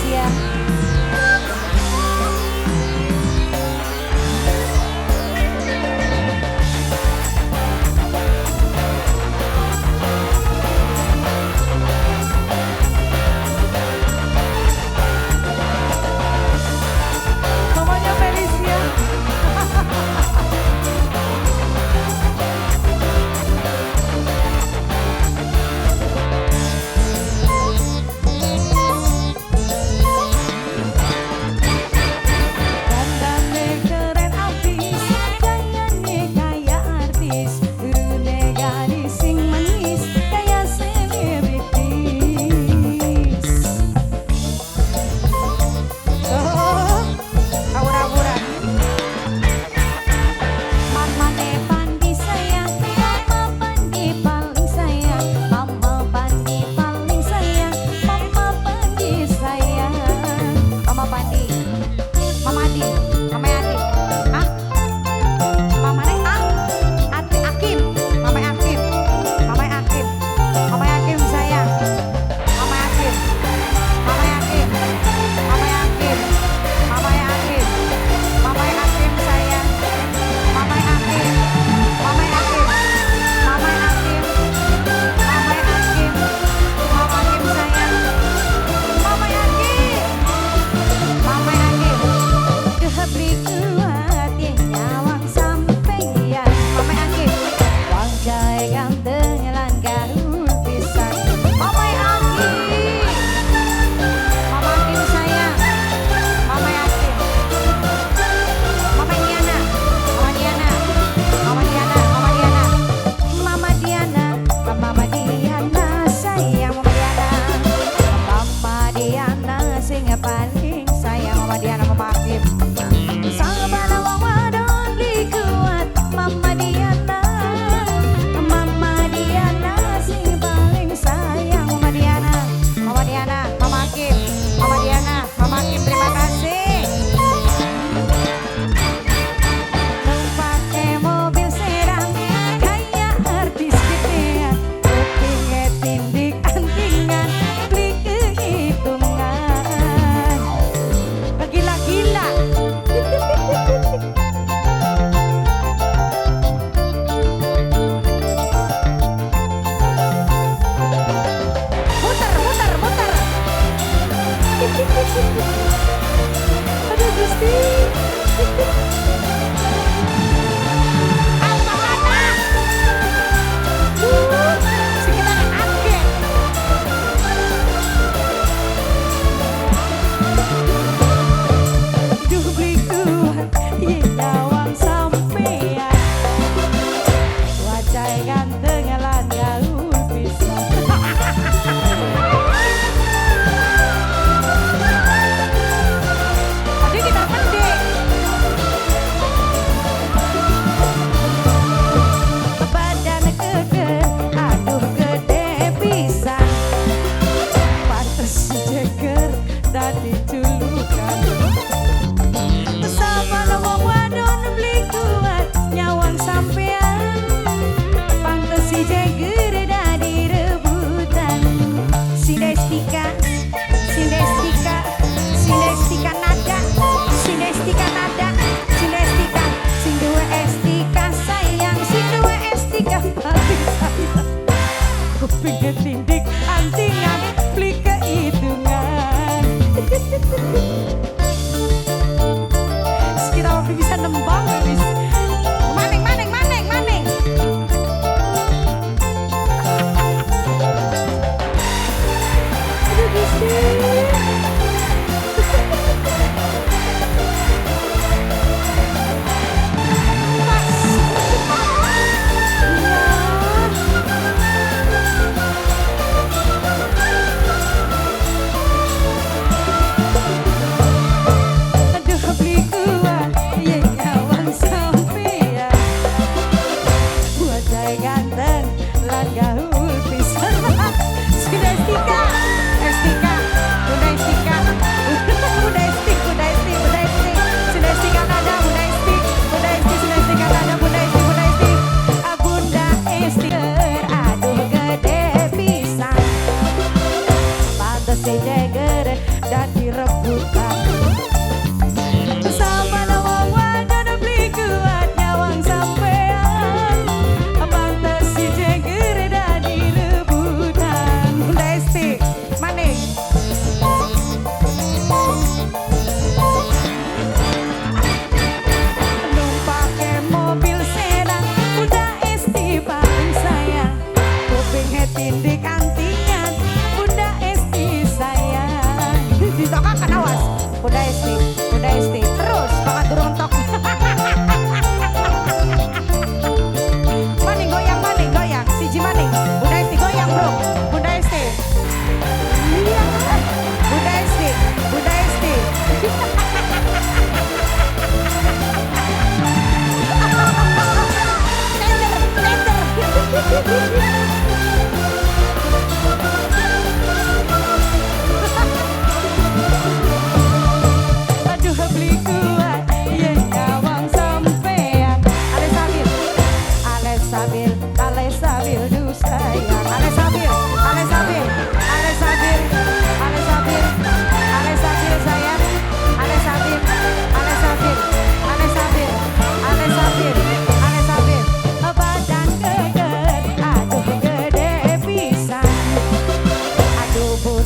Felicia. Mamanya Felicia. Dandane keren abis, gayane kaya artis, turune gadis sing manis, kaya selebritis. Oh, awur-awuran. Mamane Pandi sayang, Mama Pandi paling sayang, Mama Pandi paling sayang, Mama Pandi sayang. Mama Pandi, Mama Adi, Mama Adi. Hah? Mamane A. Ati Akim. Mama Akim. Mama Akim. Mama Akim sayang. Mama Akim. Mama Akim. Mama Akim. Mama Akim. Mama Akim sayang. Mama Akim. Mama Akim. Mama Akim. Mama Akim. Mama Akim sayang. Mama Akim. Mama Akim. Duh beli kuat yen nyawang sampeyan. Mama Akim. Wajahe ganteng lan gaul pisan. Mama Akim. Mama Akim sayang. Mama Akim. Mama Diana. Mama Diana. Mama Diana. Mama Diana. Mama Diana, Mama Diana sayang Mama Diana. Mama Diana sing paling sayang Mama Diana, Mama Akim. Sabana wong wadon beli kuat Mama Diana. Mama Diana sing paling sayang Mama Diana. Mama Diana. Mama Akim. Mama Diana. Mama Akim, terima kasih. Numpake mobil sedan kaya artis gedean, kupinge tindik antingan beli kehitungan. Gila-gila. Muter, muter, muter. Aduh Gusti. Apa kata? Sekitar akeh. Duh beli kuat yen nyawang sampean. Wajahe ganteng lan gaul pisan. Tadi kita pendek.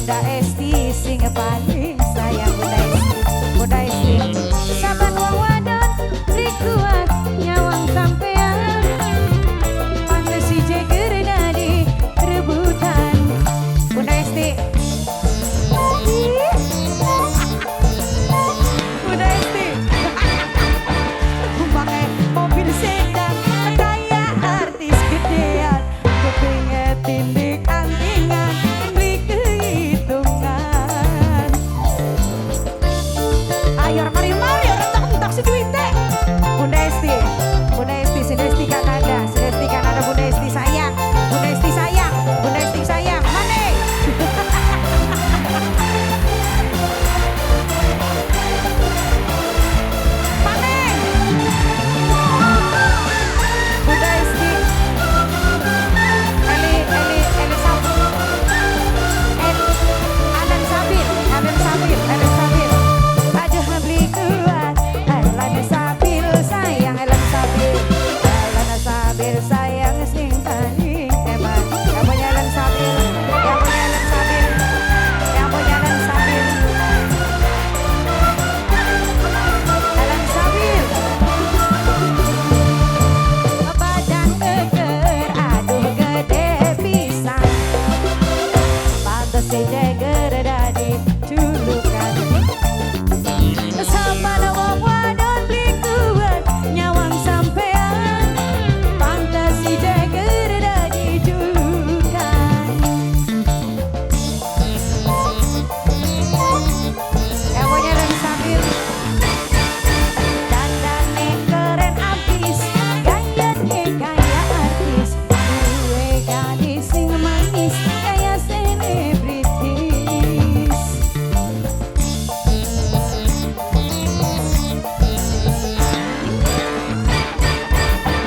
Bunda Esti sing paling sayang. Bunda Esti, Bunda Esti. Saban wong wadon beli kuat nyawang sampean, pantes ije dadi rebutan. Bunda Esti, Bunda Esti. Pakai mobil sedan kayak artis gedean, kupinge tindik antingan beli kehitungan. Ayo mari-mari entek-entek si duite. Bunda Esti, Bunda Esti, Bunda Esti Kanada, Bunda Esti Kanada, Bunda Esti sayang, Bunda Esti sayang, Bunda Esti sayang. Mane? Mane? Bunda Esti. Eli Eli Eli Sab. El Alan Sabil, Alan Sabil, Alan Sabil. Aduh beli kuat, Alan Sabil sayang, Alan Sabil, Alan Sabil sayang sing paling hebat. Yang punya Alan Sabil, yang punya Alan Sabil, yang punya Alan Sabil, Alan Sabil. Badan keker, aduh gede pisan, pantes jeger dadi julukan. Sampan wong wadon beli kuat nyawang sampean, pantes jeger dadi julukan. Yang punya Alan Sabil. Dandane keren abis, gayane kaya artis, duwe gadis sing manis kaya selebritis.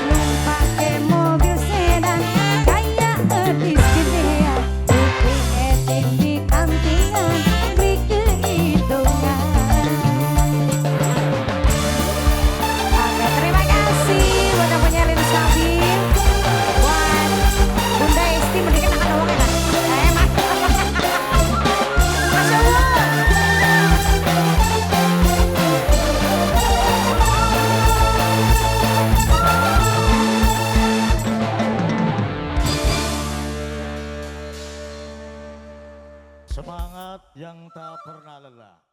Numpake mobil sedan kaya artis gedean, kupinge tindik antingan beli kehitungan. Oke, terima kasih buat yang punya Lin Sabil, buat Bunda Esti, mendingan akan ngomong enak. Enak. Masya Allah. Semangat yang tak pernah lelah.